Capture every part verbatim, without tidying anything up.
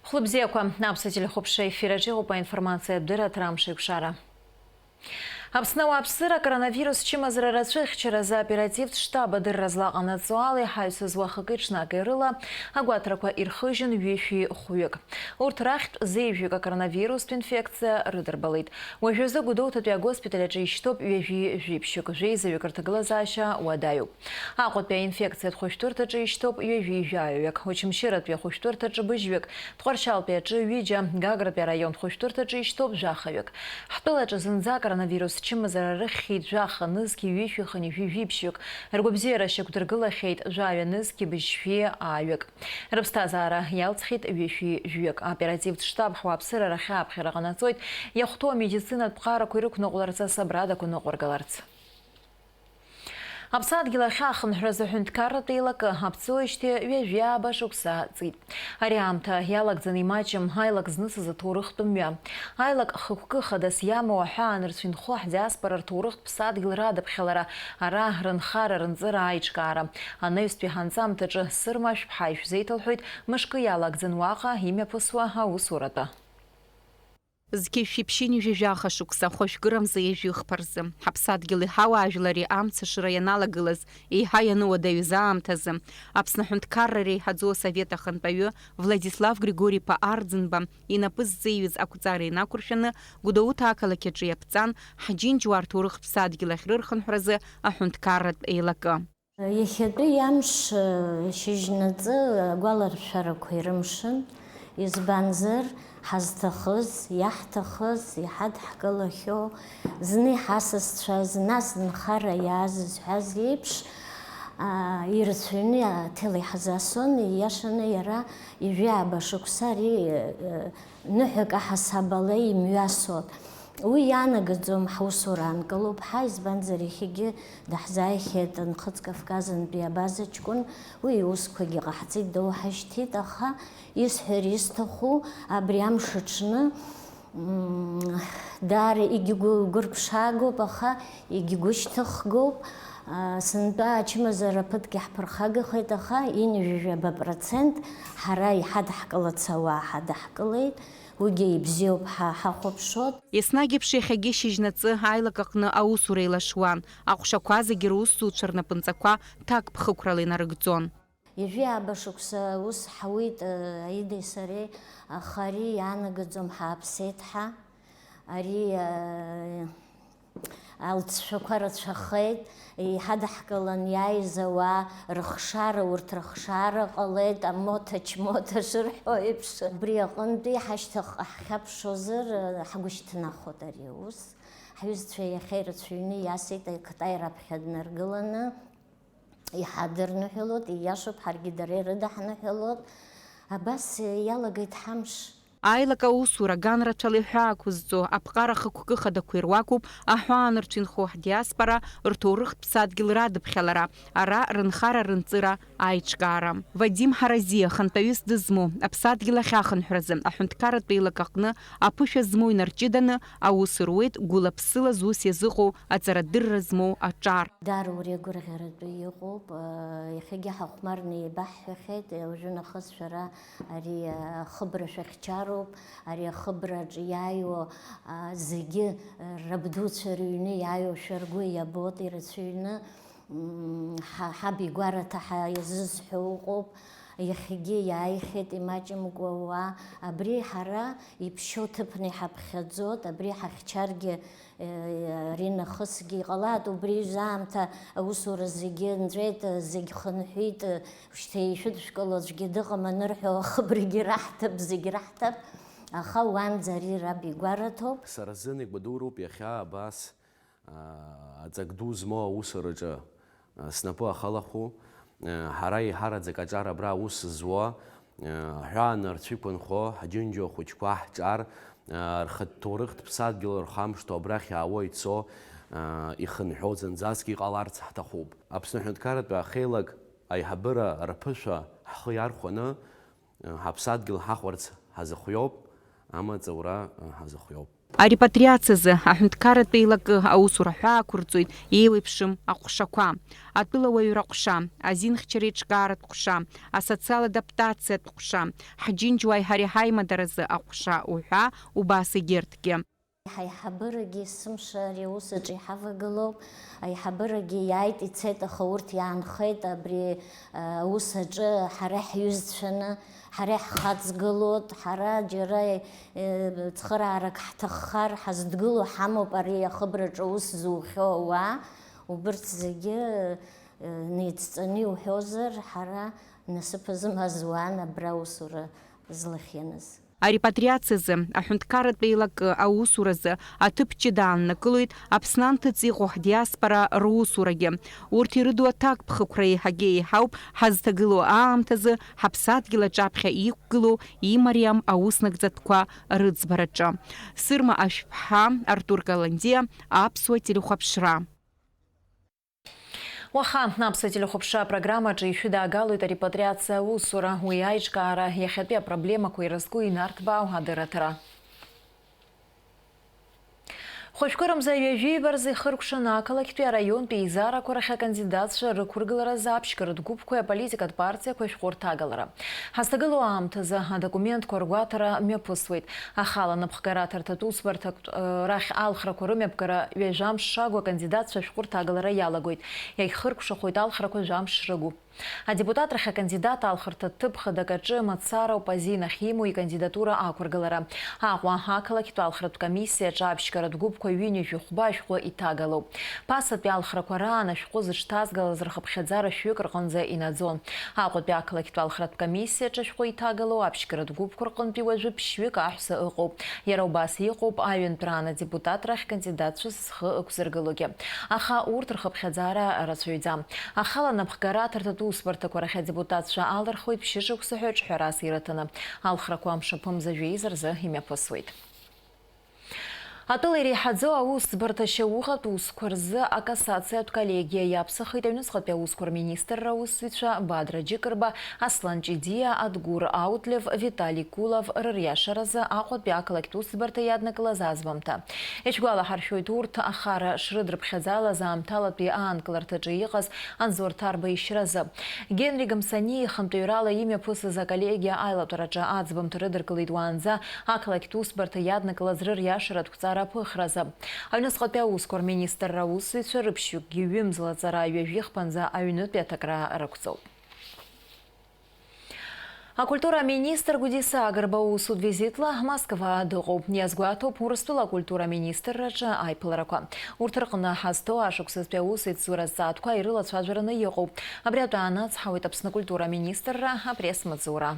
Хәлыбзиақәа, аԥсуа телехәаԥшра ефир аҿы иҟоуп аинформациатә дырраҭара Амш еиқәшара. Аԥсны ауааԥсыра акоронавирус чымазара рацәыхьчаразы аоперативтә штаб адырра злаҟанаҵо ала иҳаҩсыз уахыки ҽнаки рыла агәаҭарақәа ирхыжьын ҩышәи хәҩык. Урҭ рахьтә зеижәҩык акоронавирустә инфекциа рыдырбалеит. Уажәазы Гәдоуҭатәи агоспиталь аҿы ишьҭоуп ҩажәи жәиԥшьҩык, жәеизаҩык рҭагылазаашьа уадаҩуп. Аҟәатәи аинфекциатә хәышәтәырҭаҿы ишьҭоуп ҩажәи жәаҩаҩык, Очамчыратәи ахәышәтәырҭаҿы быжьҩык, Тҟәарчалтәи аҿы ҩыџьа, Гагратәи араион хәышәтәырҭаҿы ишьҭоуп жәахаҩык. Ҳтәылаҿы зынӡа акоронавирус чымазара рыхьхьеит жәаха нызқь ҩышәи хынҩажәи жәиԥшьҩык, ргәабзиара шьақәдыргылахьеит жәаҩа нызқь быжьшәи ааҩык. Рыԥсҭазаара иалҵхьеит ҩышәи жәҩык. Аоперативтә штаб ҳуааԥсыра рахь ааԥхьара ҟанаҵоит, иахәҭоу амедицинатә ԥҟарақәа ирықәныҟәларц асабрадақәа ныҟәыргаларц. Аԥсадгьыл ахьаахынҳәраз аҳәынҭқарратә еилакы аԥҵоижьҭеи ҩажәи ааба шықәса ҵит. Ари аамҭа иалагӡаны имаҷым аилак знысыз аҭоурыхтә мҩа. Аилак хықәкы хадас иамоу аҳәаанырцә инхо ҳдиаспора рҭоурыхтә ԥсадгьыл радыԥхьалара, ара рынхара-рынҵыра аиҿкаара. Анаҩстәи ҳанҵамҭаҿы Сырма Шәԥҳа ишәзеиҭалҳәоит мышкы иалагӡан уаҟа имҩаԥысуа аусуратә. Зқьи жәшәи ԥшьынҩажәи жәаха шықәса хәажәкырамза ҩажәи хԥа рзы, ҳаԥсадгьыли ҳауаажәлари амцашыра ианалагылаз, еиҳа ианыуадаҩыз аамҭазы, Аԥсны аҳәынҭқарра реиҳаӡоу асовет ахантәаҩы Владислав Григори-иԥа Арӡынба инапы зҵеиҩыз ақәҵара инақәыршәаны, Гәдоуҭа ақалақь аҿы иаԥҵан ҳџьынџьуаа рҭоурыхтә ԥсадгьыл ахь рырхынҳәразы аҳәынҭқарратә еилакы. Иахьатәи амш, шьыжьнаҵы агәаларшәарақәа ирымшын, избанзар, ҳазҭахыз, иаҳҭахыз, иҳадҳкылахьоу, зны иҳасасцәаз, нас нхара иааз зҳәаз еиԥш, аа, ирацәаҩны аҭел иҳазасон, ииашаны иара ҩажәи ааба шықәса ари, э, ныҳәак аҳасабала имҩасуан. Уи иаанагаӡом ҳусура аанкылоуп ҳәа, избанзар, иахьагьы даҳзааихьеит Нхыҵ Кавказынтәи абаза ҷкәын. Уи иусқәагьы ҟаҳҵеит, доуҳашьҭит, аха исҳәар исҭаху, абри амш аҽны, мм, даара егьгәырԥшаагоуп, аха егьгәышьҭыхгоуп. А, сынтәа ачымазара ԥыҭк иаҳԥырхагахеит, аха ҩажәи ааба процент ҳара иҳадҳкылац ауаа ҳадаҳкылеит. Уигьы ибзиоуп ҳәа ҳахәаԥшуан. Еснагь еиԥш иахьагьы шьыжьнаҵы аилак аҟны аусура еилашуан. Аҟәшақәа зегьы русзуҩцәа рнапынҵақәа ҭакԥхықәрала инарыгӡон. Ҩажәи ааба шықәса ус ҳауит, э, Аидеи сареи, аха ари иаанагаӡом ҳааԥсеит ҳәа. Ари, э, алҵшәақәа рацәахеит, иҳадаҳкылан иааиз ауаа рыхшара, урҭ рыхшара ҟалеит, амоҭа-чмоҭа шырҳәо еиԥш. Убри аҟынтәи ҳашьҭахьҟа ҳхьаԥшуазар, ҳгәышьҭнахуеит ари аус. Ҳҩызцәа иахьа ирацәаҩны иасит, ақыҭа раԥхьа днаргыланы, иҳадырныҳәалоит, ииашоуп, ҳаргьы дара ирыдаҳныҳәалоит. Абас иалагеит ҳамш. Аилак аусура аганрацәала иҳәаақәызҵо аԥҟара хықәкы хадақәа ируакуп аҳәаанырцә инхо ҳдиаспора рҭоурыхтә ԥсадгьыл радыԥхьалара, ара рынхара-рынҵыра аиҿкаара. Вадим Ҳаразиа хантәаҩыс дызмоу, аԥсадгьыл ахьахынҳәразы аҳәынҭқарратә еилак аҟны аԥышәа змоу инарҷыданы аус руеит гәыла-ԥсыла зус иазыҟоу аҵарадырра змоу аҿар. Даара уи агәырӷьаратәы иҟоуп, иахьагьы ҳахәмарны еибаҳҳәахьеит, уажәы нахыс шәара ари ахыбра шәахьчароуп, ари ахыбраҿы иааиуа, а, зегьы, а, рабдуцәа рыҩны иааиуашәа ргәы иабоит ирацәаҩны, м, ҳа-, ҳаб игәараҭа ҳәа иазызҳәо ыҟоуп, иахьагьы иааихьеит имаҷымкәа ауаа, абри ҳара иԥшьоу ҭыԥны иҳаԥхьаӡоит, абри ҳахьчаргьы Ари нахысгьы иҟалааит, убри аамҭа аусура зегьы нҵәеит, зегь хынҳәит, шьҭа ишәыдшәкыло аӡәгьы дыҟам анырҳәо, ахыбрагьы раҳҭап, зегь раҳҭап, аха уанӡа ари раб игәараҭоуп. Сара сзын игәадуроуп иахьа абас, аа, аҵак ду змоу аусураҿы снапы ахалаху, ҳара еиҳараӡак аҿар абра аус зуа, ҳәаанырцә иқәынхо ҳџьынџьуа хәыҷқәа ҳҿар, рхатә ҭоурыхтә ԥсадгьыл рхамышҭуа абрахь иаауа ицо, ихынҳәуа зынӡаск иҟаларц ҳҭахуп. Аԥсны аҳәынҭқарратә ахеилак аиҳабыра рԥышәа ҳхы иархәаны, ҳаԥсадгьыл ҳахәарц ҳазыхиоуп, амаҵ аура ҳазыхиоуп. Арепатриациазы аҳәынҭқарратә еилакы аусура ҳәаақәырҵоит еиуеиԥшым аҟәшақәа, атәылауаҩра ҟәша, азинхьчара еиҿкааратә ҟәша, асоциал адаптациатә ҟәша, ҳџьынџьуааи ҳареи ҳаимадаразы аҟәша уҳәа убас егьырҭгьы. Ҳаиҳабырагьы есымша ари аус аҿы иҳавагылоуп. Аиҳабырагьы иааит, ицеит, аха урҭ иаанхеит абри, а, аус аҿы ҳара ҳҩызцәаны, ҳара иаҳхаҵгылоит, ҳара џьара, э, цхыраарак ҳҭаххар, ҳазҭгылоу ҳамоуп ари ахыбраҿы аус зухьоу ауаа. Убырҭ зегьы, э, неицҵаны иуҳәозар, ҳара насыԥ азымҳәазуан абра аусура злахьыныз. Арепатриациазы аҳәынҭқарратә еилакы аусуразы аҭыԥ ҷыда ааннакылоит Аԥсны анҭыҵ иҟоу ҳдиаспора русурагьы. Урҭ ирыду аҭакԥхықәра еиҳагьы еиҳауп ҳазҭагылоу аамҭазы ҳаԥсадгьыл аҿаԥхьа иқәгылоу имариам ауснагӡатәқәа рыӡбараҿы. Сырма Ашәԥҳа, Артур Каландиа, Аԥсуа телехәаԥшра. Уаха Аԥсуа телехәаԥшра апрограммаҿы ишәыдаагалоит арепатриациа аусура. Уи аиҿкаара, иахьатәи апроблемақәа ирызку инарҭбаау адырраҭара. Хәажәкырамза ҩажәи ибарзы ихыркәшаны ақалақьтәи араионтәи еизарақәа рахь акандидатцәа рықәыргыларазы аԥшьгаратә гәыԥқәеи аполитикатә партиақәеи ашәҟәы рҭагалара. Ҳазҭагылоу аамҭазы адокументқәа ргәаҭара мҩаԥысуеит. Ахала напхгара аҭарҭатә усбарҭак, э, рахь алхрақәа рымҩаԥгара ҩажәа мш шагу акандидатцәа ашәҟәы рҭагалара иалагоит. Иагьхыркәшахоит алхрақәа жәа мш шрыгу. Адепутат рахь акандидат алхырҭа ҭыԥ хадак аҿы мацара ауп азин ахьимоу икандидатура ақәыргылара. Аҟәа ақалақьтә алхратә комиссиа аҿы аԥшьгаратә гәыԥқәа ҩынҩажәи хәба ашәҟәы иҭагалоуп. Ԥасатәи алхрақәа раан ашәҟәы зыҽҭазгалаз рхыԥхьаӡара шәҩык рҟынӡа инаӡон. Аҟәатәи ақалақьтә алхратә комиссиаҿы ашәҟәы иҭагало аԥшьгаратә гәыԥқәа рҟынтәи уажәы ԥшьҩык аҳәса ыҟоуп. Иара убас иҟоуп аҩынтәраан адепутат рахь кандидатцәа зхы ықәзыргылогьы. Аха урҭ рхыԥхьаӡара рацәаҩӡам. Ахала напхгара аҭарҭатә усбарҭақәа рахь адепутатцәа алырхуеит ԥшьышықәса ҳәа аҿҳәарас ирыҭаны. Алхрақәа мшаԥымза жәеиза рзы имҩаԥысуеит. Атәыла иреиҳаӡоу аусӡбарҭа шьауӷатә усқәа рзы акассациатә коллегиа иаԥсахит аҩныҵҟатәи аусқәа рминистрра аусзуҩцәа Бадра Џьыкырба, Аслан Ҷидиа, Адгәыр Аутлев, Витали Кулов рыриашаразы Аҟәатәи ақалақьтә усӡбарҭа иаднакылаз аӡбамҭа. Ишәгәалаҳаршәоит урҭ ахара шрыдрыԥхьаӡалаз аамҭалатәи аанкыларҭаҿы иҟаз Анзор Ҭарба ишьразы. Генри Гамсаниа ихантәаҩрала имҩаԥысыз аколлегиа аилатәараҿы аӡбамҭа рыдыркылеит уаанӡа ақалақьтә усбарҭа иаднакылаз рыриашаратә қәҵара аԥыхразы. Аҩныҵҟатәи аусқәа рминистрра аусзуҩцәа рыԥшьҩыкгьы ҩымзла аҵара ҩажәи хԥанӡа аҩнытәи аҭакра рықәҵоуп. Акультура аминистр Гәдиса Агрба усутә визитла Москва дыҟоуп. Иазгәаҭоуп Урыстәыла акультура аминистрраҿы аиԥыларақәа. Урҭ рҟны ҳазҭоу ашықәсазтәи аусеицура азҵаатәқәа ирылацәажәараны иҟоуп. Абри атәы аанацҳауеит Аԥсны акультура аминистрра апресс-маҵзура.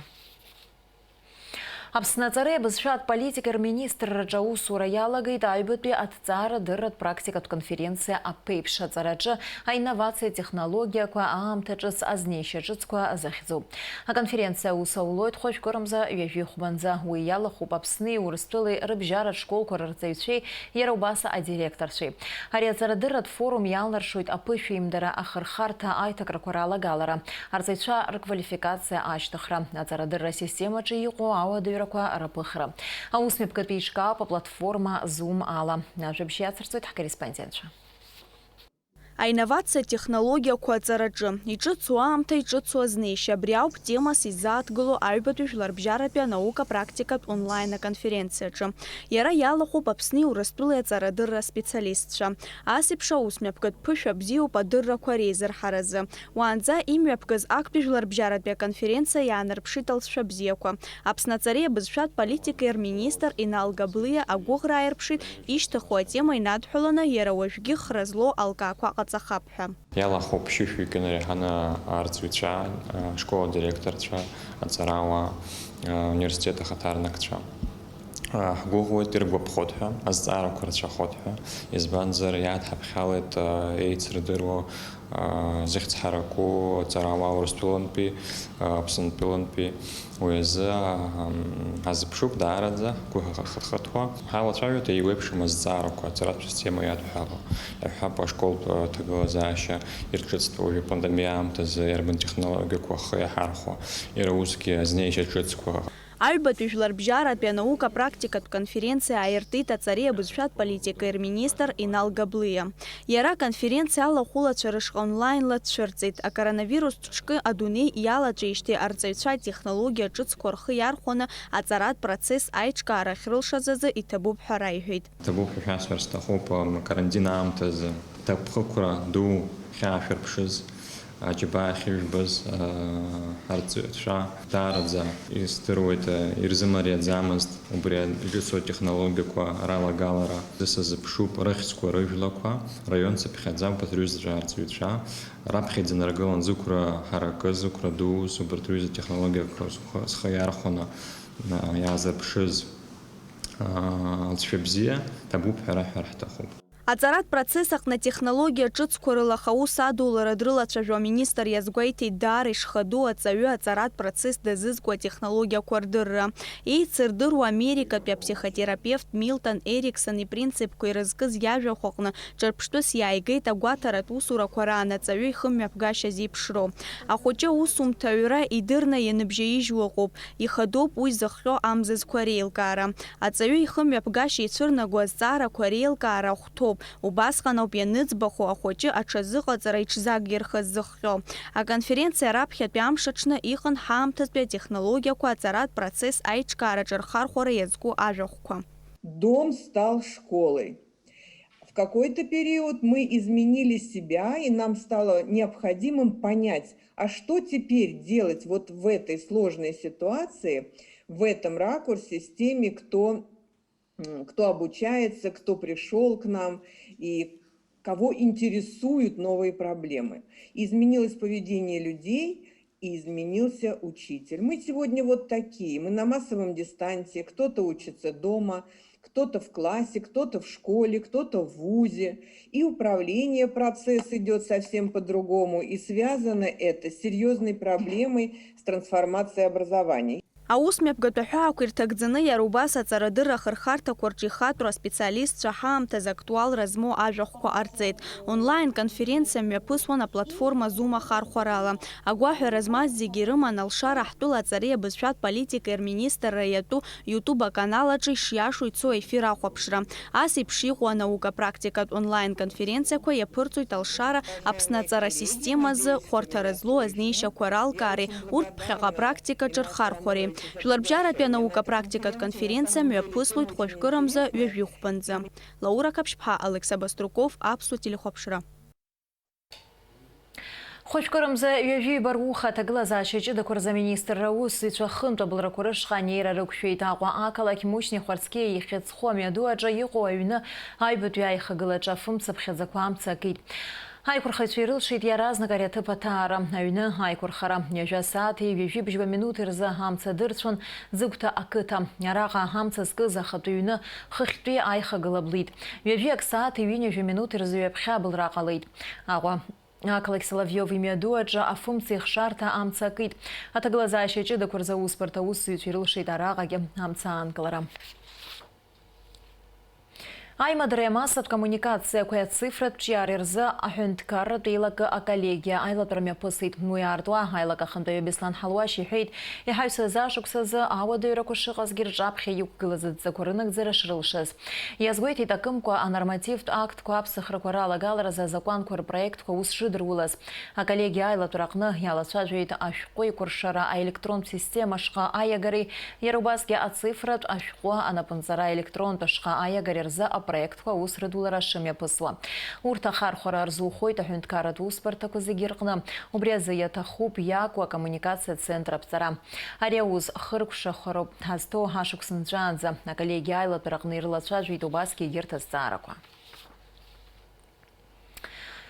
Аԥсны аҵареи абызшәатә политикеи рминистрраҿы аусура иалагеит аҩбатәи аҭҵаарадырратә практикатә конференциа аԥеиԥш аҵараҿы аинновациа технологиақәа аамҭа ҿыц азнеишьа ҿыцқәа захьӡу. Аконференциа аус аулоит хәажәкырамза ҩажәи хәбанӡа. Уи иалахәуп Аԥсни Урыстәылеи рыбжьаратә школқәа рырҵаҩцәеи иара убас адиректорцәеи. Ари аҵарадырратә форум иалнаршоит аԥышәеимдара ахырхарҭа аиҭакрақәа ралагалара, арҵаҩцәа рквалификациа ашьҭыхра, аҵарадырра асистемаҿы иҟоу ауадаҩрақәа рыԥыхра. Аус мҩаԥгатәи еиҿкаауп аплатформа Zoom ала. Ажәабжь иацырҵоит ҳкорреспондентцәа. Аинновациа технологиақәа аҵараҿы, иҿыцу аамҭа, иҿыцу азнеишьа, абри ауп темас изааҭгыло аҩбатәи жәларбжьаратәи анаука практикатә онлайн аконференциаҿы. Иара иалахәуп Аԥсни Урыстәылеи аҵарадырра специалистцәа. Ас еиԥш аус мҩаԥгатә ԥышәа бзиоуп адыррақәа реизырҳаразы. Уаанӡа имҩаԥгаз актәи жәларбжьаратәи аконференциа иаанарԥшит алҵшәа бзиақәа. Аԥсны аҵареи абызшәатә политикеи рминистр Инал Габлиа агәыӷра ааирԥшит, ишьҭыху атема инадҳәаланы, иара уажәгьы хра злоу алкаақәа ҟаҵахап ҳәа. Иалахәуп ԥшьышәҩык инареиҳаны арҵаҩцәа, ашкол адиректорцәа, аҵарауаа, ауниверситет ахаҭарнакцәа. Ҳгәыӷуеит, иргәаԥхоит ҳәа, азҵаарақәа рацәахоит ҳәа, избанзар, иаадҳаԥхьалеит еицырдыруа, зыхьӡ ҳараку аҵарауаа Урыстәылантәи, Аԥсынтәылантәи. Уи азы ҳазыԥшуп даараӡа, ҳгәы ҳахыҭхыҭуа. Ҳалацәажәоит еиуеиԥшым азҵаарақәа аҵаратә система иадҳәало. Иаҳҳәап, ашколтә ҭагылазаашьа ирҿыцтәу уажәы апандемиа аамҭазы иарбан технологиақәа ахы иаҳархәо, иара усгьы азнеишьа ҿыцқәа. Аҩбатәи жәларбжьаратәи анаука практикатә конференциа аиртит аҵареи абызшәатә политикеи рминистр Инал Габлиа. Иара аконференциа алахәылацәа рышҟа онлаинла дцәырҵит. Акоронавирус ҿкы адунеи иалаҵәеижьҭеи арҵаҩцәа атехнологиа ҿыцқәа рхы иархәаны аҵаратә процесс аиҿкаара ахьрылшаз азы иҭабуп ҳәа раиҳәеит. Ҭабуп ҳәа шәасҳәар сҭахуп, ам, карантин аамҭазы ҭакԥхықәра ду хьаашәырԥшыз, аџьабаа ахьыжәбаз, аа, арҵаҩцәа даараӡа издыруеит, ирзымариаӡамызт убри аҿыцу атехнологиақәа ралагалара. Сазыԥшуп рыхьӡқәа, рыжәлақәа, раион цыԥхьаӡа убарҭ рҩызцәа арҵаҩцәа, раԥхьаӡа инаргылан зықәра ҳаракыз, зықәра дуз, убарҭ рҩыза технологиақәа зхы, зхы иархәаны, аа, иаазырԥшыз, аа, алҵшәа бзиа, ҭабуп ҳәа раҳәар ҳҭахуп. Аҵаратә процесс аҟны атехнологиа ҿыцқәа рылахь аус адулара дрылацәажәо аминистр иазгәеиҭеит, даара ишхадоу аҵаҩы аҵаратә процесс дазызку атехнологиақәа рдырра. Еицырдыруа Америкатәи аԥсихотерапевт Милтон Ериксон ипринципқәа ирызкыз иажәахә аҟны ҿырԥштәыс иааигеит агәаҭаратә усурақәа раан аҵаҩы ихымҩаԥгашьа зеиԥшроу. Ахәыҷы аусумҭа аҩра идырны ианыбжьаижьуа ыҟоуп, ихадоуп уи зыхҟьо амзызқәа реилкаара. Аҵаҩы ихымҩаԥгашьа ицәырнаго азҵаарақәа реилкаара ахәҭоуп, убасҟан ауп ианыӡбахо ахәыҷы аҽазыҟаҵара иҽзагирхаз зыхҟьо. Аконференциа раԥхьатәи амш аҽны иҟан ҳаамҭатәи атехнологиақәа аҵаратә процесс аиҿкаараҿы рхархәара иазку ажәахәқәа. Дом стал школой. В какой-то период мы изменили себя, и нам стало необходимым понять, а что теперь делать вот в этой сложной ситуации, в этом ракурсе с теми, кто, м, кто обучается, кто пришёл к нам и кого интересуют новые проблемы. Изменилось поведение людей, и изменился учитель. Мы сегодня вот такие. Мы на массовом дистансе, кто-то учится дома, кто-то в классе, кто-то в школе, кто-то в вузе. И управление, процесс идёт совсем по-другому, и связано это с серьёзной проблемой с трансформацией образования. Аусмҩаԥгатә аҳәаақәа ирҭагӡаны иара убас аҵарадырра ахырхарҭақәа рҿы ихатәроу аспециалистцәа ҳаамҭазы актуалра змоу ажәахәқәа ҟарҵеит. Онлайн-конференциа мҩаԥысуан аплатформа Zoom ахархәарала. Агәаҳәара змаз зегьы ирыман алшара ҳтәыла аҵареи абызшәатә политикеи рминистрра иатәу YouTube аканал аҿы ишиашоу ицо аефир ахәаԥшра. Ас еиԥш иҟоу анаука-практикатә онлайн-конференциақәа иаԥырҵоит алшара Аԥсны аҵара система азы хәарҭара злоу азнеишьақәа ралкаареи урҭ ԥхьаҟа апрактикаҿы рхархәареи. Жәларбжьаратәи анаука-практикатә конференциа мҩаԥыслоит хәажәкырамза ҩажәи хәбанӡа. Лаура Қаԥшьԥҳа, Алықьса Баструков, Аԥсуа телехәаԥшра. Хәажәкырамза ҩажәи баруха аҭагылазаашьа ҷыдақәа рзы аминистрра аусзуҩцәа хынтә абылрақәа рышҟа анеира рықәшәеит. Аҟәа ақалақь Мушьни Хәарцкиа ихьыӡ зху амҩаду аҿы иҟоу аҩны аҩбатәи аихагылаҿы афымцаԥхьаӡақәа амца акит. Аиқәырхаҩцәа ирылшеит иаразнак ари аҭыԥ аҭаара. Аҩны аиқәырхара ҩажәа сааҭи ҩажәи бжьба минуҭи рзы амца дырцәон Ӡыгәҭа ақыҭа. Араҟа амца зкыз ахатәы ҩны хыхьтәи аихагыла блит. Ҩажәи ак сааҭи ҩынҩажәи минуҭи рзы ҩаԥхьа абылра ҟалеит. Аҟәа ақалақь Соловиов имҩаду аҿы афымца ихшарҭа амца акит. Аҭагылазаашьа ҷыдақәа рзы аусбарҭа аусзуҩцәа ирылшеит араҟагьы амца аанкылара. Аимадара иамассатә коммуникациақәеи ацифратә ҿиареи рзы аҳәынҭқарратә еилакы аколлегиа аилатәара мҩаԥысит. Уи аартуа аилак ахантәаҩы Беслан Ҳалуашь иҳәеит, иҳаҩсыз ашықәсазы ауадаҩрақәа шыҟазгьы рҿаԥхьа иқәгылаз адҵақәа рынагӡара шрылшаз. Иазгәеиҭеит, акымкәа анормативтә актқәа аԥсахрақәа ралагаларазы азакәанқәа рпроектқәа ус шрыдырулаз. Аколлегиа аилатәара аҟны иалацәажәеит ашәҟәы еикәыршара аелектронтә система ашҟа аиагареи, иара убасгьы ацифратә ашәҟәы анапынҵара аелектронтә ашҟа аиагареи рзы апроектқәа аус рыдулара шымҩаԥысуа. Урҭ ахархәара рзухоит аҳәынҭқарратә усбарҭақәа зегьы рҟны. Убри азы иаҭахуп иаку акоммуникациа центр аԥҵара. Ари аус хыркәшахароуп ҳазҭоу ашықәс нҵәаанӡа. Аколлегиа аилатәара аҟны ирылацәажәеит убасгьы егьырҭ азҵаарақәа.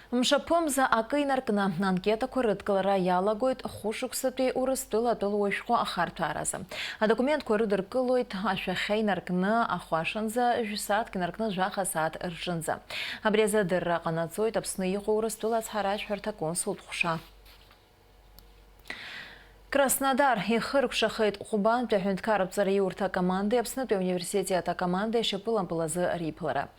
Мшаԥымза акы инаркны, анкетақәа рыдкылара иалагоит хәышықәсатәи Урыстәыла атәылауаҩ шәҟәы ахарҭәааразы. Адокументқәа рыдыркылоит ашәахьа инаркны ахәашанӡа, жәсааҭк инаркны жәаха сааҭ рҿынӡа. Абри азы адырра ҟанаҵоит Аԥсны иҟоу Урыстәыла ацҳаражәҳәарҭа консултә ҟәша. Краснодар ихыркәшахеит Ҟәбантәи аҳәынҭқарратә ҵараиурҭа акомандеи Аԥснытәи ауниверситет акомандеи ашьапылампыл азы риԥылара.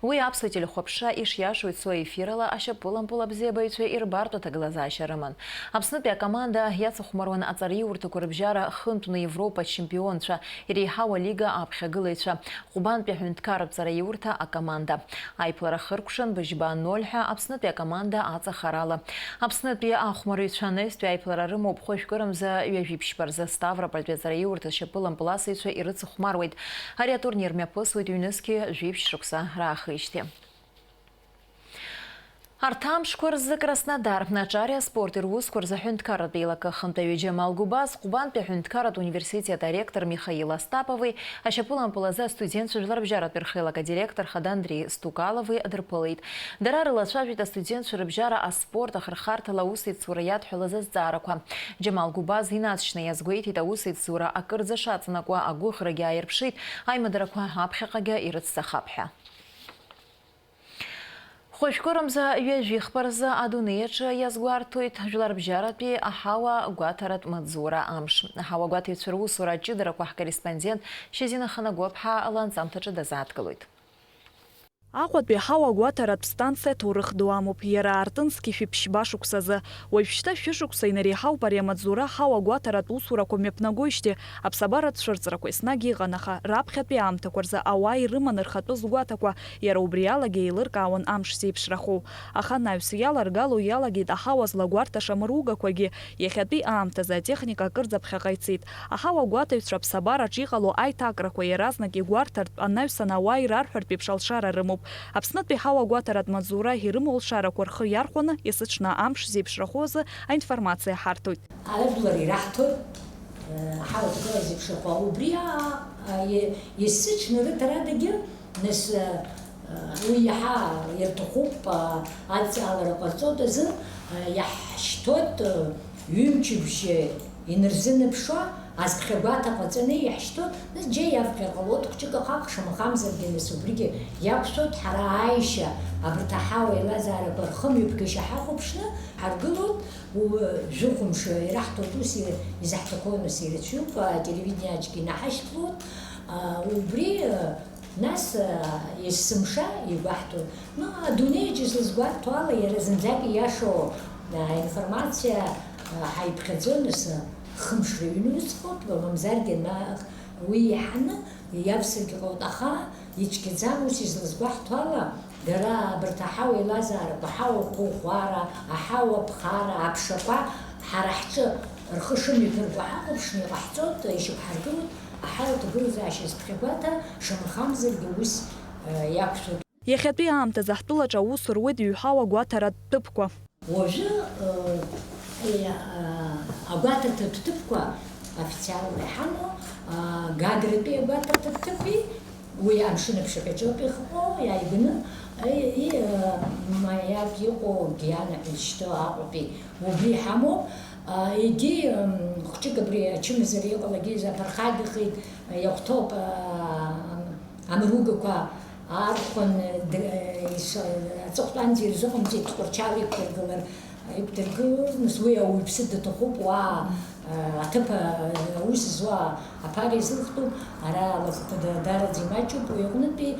Уи аԥсуа телехәаԥшра ишиашоу ицо ефирала ашьапылампыл абзиабаҩцәа ирбартә аҭагылазаашьа рыман. Аԥснытәи акоманда иацыхәмаруан аҵараиурҭақәа рыбжьара хынтәны Европа ачемпионцәа, иреиҳау алига аԥхьагылаҩцәа, Ҟәбантәи аҳәынҭқарратә ҵараиурҭа акоманда. Аиԥылара хыркәшан быжьба ноль ҳәа Аԥснытәи акоманда аҵахарала. Аԥснытәи ахәмарыҩцәа анаҩстәи аиԥылара рымоуп хәажәкырамза ҩажәи ԥшьба рзы. Ставропольтәи аҵараиурҭа ашьапылампыласыҩцәа ирыцыхәмаруеит. Ари атурнир мҩаԥысуеит ҩнызқьи жәиԥшь шықәса раахижьҭеи. Арҭ амшқәа рзы Краснодар аҿари аспорти русқәа рзы аҳәынҭқарратә еилакы ахантәаҩы Џьамал Гәыбаз, Ҟәбантәи аҳәынҭқарратә университет аректор Михаил Астапови ашьапылампыл азы астудентцәа жәларбжьаратәи рхеилак адиректор хада Андреи Стукалови дырԥылеит. Дара рылацәажәеит астудентцәа рыбжьара аспорт ахырхарҭала аусеицура иадҳәалаз азҵаарақәа. Џьамал Гәыбаз инаҵшьны иазгәеиҭеит аусеицура акырӡа шаҵанакуа, агәыӷрагьы ааирԥшит, аимадарақәа аԥхьаҟагьы ирыцҵахап ҳәа. Хәажәкырамза ҩажәи хԥа рзы адунеи аҿы иазгәарҭоит жәларбжьаратәи аҳауа гәаҭаратә маҵзура амш. Аҳауа гәаҭаҩцәа русура аҷыдарақәа ҳкорреспондент Шьазина Ханагәаԥҳа ланҵамҭаҿы дазааҭгылоит. Аҟәатәи аҳауа гәаҭаратә станциа ҭоурых ду амоуп, иара аартын зқьи жәшәи ԥшьба шықәсазы. Уажәшьҭа шәышықәса инареиҳауп ари амаҵзура аҳауа гәаҭаратә усурақәа мҩаԥнагоижьҭеи. Аԥсабаратә цәырҵрақәа еснагь иҟан, аха раԥхьатәи аамҭақәа рзы ауаа ирыман рхатәы згәаҭақәа, иара убриалагьы еилыркаауан амш зеиԥшрахоу. Аха анаҩс иаларгало иалагеит аҳауа злагәарҭаша амыругақәагьы, иахьатәи аамҭазы атехника акырӡа ԥхьаҟа ицеит. Аҳауа гәаҭаҩцәа аԥсабараҿ иҟало аиҭакрақәа иаразнак игәарҭартә, анаҩсан ауаа ирарҳәартә еиԥш алшара рымоуп. Аԥснытәи ҳауа гәаҭаратә маҵзура ирымоу алшарақәа рхы иархәаны, есыҽны амш зеиԥшрахо азы аинформациа ҳарҭоит. Ажәлар ираҳҭоит, э, аҳауа ҭагылазеиԥшрахо. Убри, а, а, е-, есыҽны рыҭарадагьы, нас, э, э, уи иаҳа ирҭахуп, а, адҵаалара ҟарҵоит азы, э, иаҳшьҭоит, э, ҩымчыбжь инарзынаԥшуа, азԥхьагәаҭа ҟаҵаны иаҳшьҭоит, нас џьа иавҟьар ҟалоит, хәҷык ахаҟ шамахамзаргьы, нас убригьы иақәшәоит, ҳара ааишьа, абарҭ аҳауа еилазаарақәа рхымҩаԥгашьа ҳахәаԥшны ҳаргылоит. Уажәы хәымш ираҳҭоит, ус ира-, изаҳҭаху нас ирацәоуп, ателевидениаҿгьы инаҳашьҭлоит. А, убри, а, нас, а, есымша игәаҳҭоит. Ну, адунеиаҿ излызгәарҭо ала, иара зынӡак ииашоу, а, информациа, а, ҳаиԥхьаӡон, нас, а, хымш рыҩны усҟоуп, мамзаргьы, ма-, уи иаҳаны иавсыргьы ҟалоит, аха ицәгьаӡам, ус излызгәаҳҭо ала, дара абарҭ аҳауа еилазаарақәа, аҳауа қәыӷәӷәара, аҳауа ԥхара, аԥшақәа ҳара ҳҿы рхы шымҩаԥырго ҳахәаԥшны иҟаҳҵоит, ишьақәҳаргылоит аҳауа ҭагылазаашьа зԥхьагәаҭа, шамахамзаргьы ус, э, иақәшәоит. Иахьатәи аамҭазы ҳтәылаҿы аус руеит ҩҳауа гәаҭаратә ҭыԥқәа. Уажәы, э, э, агәаҭаҭыԥ ҭыԥқәа официалла иҳамоу, а, Гагратәи агәаҭаҭыԥ ҭыԥи, уи амшын аԥшаҳәаҿоуп ихҟьо, иааигәаны, и, и, э, Маиак иҟоу Гиана ҳәа изышьҭоу Аҟәатәи, убри иҳамоуп. А, егьи, м, хәҷык абри ачымазара иҟалагьы аԥырхагахеит, иахәҭоуп, а, амругақәа архәан, д-, ис-, аҵыхәтәанӡа ирзыҟамҵеит, Тҟәарчал иқәдыргылар, иқәдыргылоз, нас уи ауаҩԥсы даҭахуп, уа, а, аҭыԥ, а, аус зуа аԥара изылхтәуп, ара алафқәа да-, даараӡа имаҷуп, уи аҟнытәи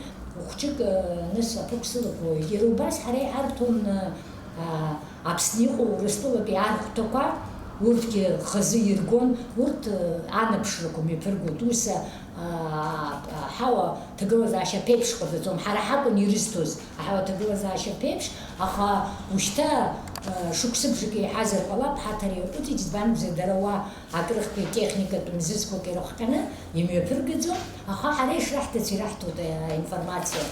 хәҷык, а, нас аԥықәсылақәа, иара убас ҳара иҳарҭон, а, Аԥсны иҟоу Урыстәылатәи архәҭақәа, урҭгьы хазы иргон, урҭ, э, анаԥшрақәа мҩаԥыргоит. Ус, э, аҳауа ҭагылазаашьа ԥеиԥш ҟаҵаӡом. Ҳара ҳакәын ирызҭоз аҳауа ҭагылазаашьа ԥеиԥш, аха ушьҭа, э, шықәсыбжак еиҳазар ҟалап, ҳаҭыр иаҟәыҵит, избан акәзар, дара уа акрыхқәеи техникатә мзызқәак ирыхҟьаны имҩаԥыргаӡом, аха ҳара ишраҳҭац ираҳҭоит, э, аинформациа.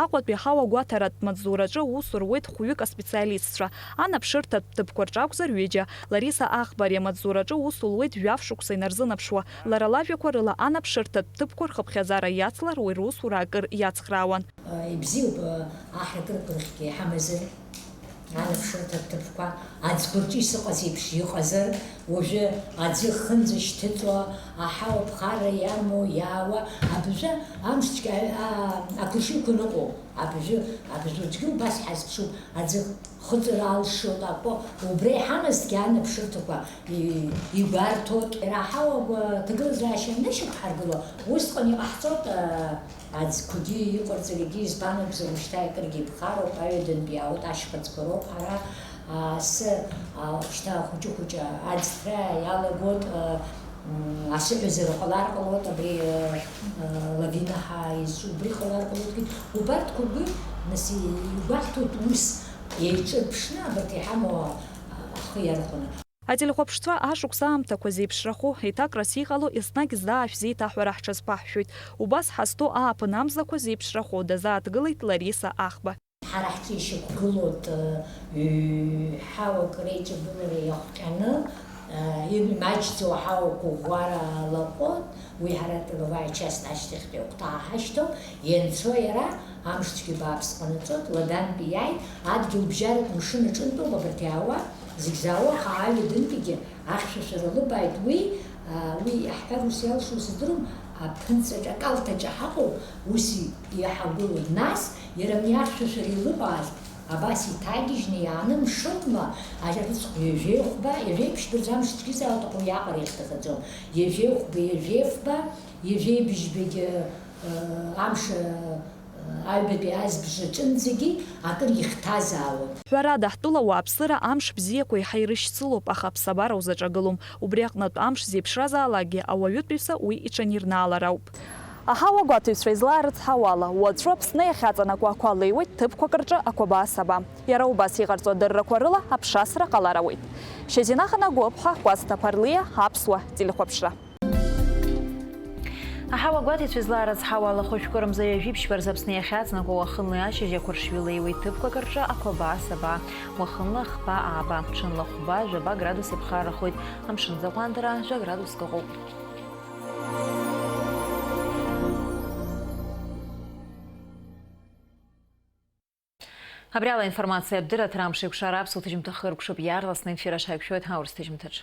Аҟәатәи аҳауа гәаҭаратә маҵзураҿы аус руеит хәҩык аспециалистцәа, анаԥшырҭатә ҭыԥқәа рҿы акәзар ҩыџьа. Лариса Аӷба ари амаҵзураҿы аус луеит жәаф шықәса инарзынаԥшуа. Лара лажәақәа рыла, анаԥшырҭатә ҭыԥқәа рхыԥхьаӡара иацлар, уи русура акыр иацхраауан. Ибзиоуп, аҳракырақәа рахьгьы иҳамазар. Анаԥшырҭа ҭыԥқәа аӡқәа рҿы исыҟаз еиԥш иҟазар, уажәы аӡы хынӡа шьҭыҵуа, аҳауа ԥхара иамоу, иаауа, абыржәы амш цәгьа, а, ақәыршҩқәа ныҟәо, Абыржәы, абыржәы аӡәгьы убас ҳазԥшуп, аӡы хыҵыр алшоит акәу, убра иҳамазҭгьы анаԥшырҭақәа и-, игәарҭоит. Иара аҳауагәа ҭагылазаашьа нышьақәҳаргыло, усҟан иҟаҳҵоит, а, аӡқәагьы иҟарҵарагьы, избан акәзар, ушьҭа акыргьы иԥхароуп, аҩадантәи иаауеит ашьхыцқәа роуп ҳара, а, асы, а, шьҭа хәыҷы-хәыҷы аӡҭра иалагоит, а, М, асыҳәазара ҟалар ҟалоит, абри, э, э, лавина ҳәа изҿу, убри ҟалар ҟалоит, убарҭқәа ргәы, нас, игәаҳҭоит ус еиҿырԥшны абарҭ иҳамоу, а, ахы иархәаны. Ателехәаԥшцәа ашықәс аамҭақәа зеиԥшрахо, еиҭакрас иҟало, еснагь зда ашә зеиҭаҳәара ҳҽазԥаҳшәоит. Убас ҳазҭоу ааԥын амзақәа зеиԥшрахо дазааҭгылеит Лариса Ахба. Ҳара ҳҿы ишьақәгылоуп, ҩ-, ҳауак реиҿагылара иахҟьаны, имаҷӡоу аҳауа қәыӷәӷәара лаҟәуп, уи ҳара Тыловая часть ашьҭахьтәи агәҭа ҳашьҭоуп, ианцо иара амшцәгьа бааԥс ҟанаҵоит, Ладантәи иааит, адгьылбжьаратә мшын аҿынтәоуп абарҭ иаауа, зегь заауа, аха аҩадантәигьы ахьшәашәара лыбааит, уи, уи иаҳҳәар ус иалшо сыздырам, аԥынҵаҿ, акалҭаҿы ҳаҟоуп, ус иҳагәылоуп. Нас, иара абни ахьшәашәара илыбааз, абас иҭагьежьны иааны мшынла ажьа рыцхә ҩажәеихәба, ҩажәеиԥшьба рзы амш цәгьазаауеит, аха уи аҟара иахьҭахаӡом. Ҩажәеихәба, ҩажәеихәба, ҩажәеибжьбагьы, э, амш, э, аҩбатәи азбжа аҿынӡагьы акыр ихьҭазаауеит. Ҳәарада, ҳтәыла ауааԥсыра амш бзиақәа еиҳа ирышьцылоуп, аха аԥсабара узаҿагылом. Убри аҟнытә амш зеиԥшразаалакгьы ауаҩытәыҩса уи иҽанирнаалар ауп. Аҳауагәаҭаҩцәа излаарыцҳауала, уаҵәы Аԥсны иахьаҵанакуа ақәа леиуеит ҭыԥқәак рҿы ақәабаа саба. Иара убас иҟарҵо адыррақәа рыла аԥшасра ҟалар ауеит. Шьазина Ханагәыԥҳа, Кәасҭа Ԥарлиа, Аԥсуа телехәаԥшра. Аҳауагәаҭаҩцәа излаарыцҳауала, хәышәкы рымза ҩажәи ԥшьба рзы Аԥсны иахьаҵанакуа уахынлеи ашьыжь ақәыршҩы леиуеит ҭыԥқәак рҿы ақәабаа саба. Уахынла хԥа ааба, ҽынла хәба, жәаба градус иԥхаррахоит, амшын аӡы аҟәандара жәа градуск ыҟоуп. Абри ала аинформациатә дырраҭара Амш еиқәшара аԥсуа ҭыжьымҭа хыркәшоуп, иаарласны аефир аҿы ҳаиқәшәоит ҳаурыс ҭыжьымҭаҿ.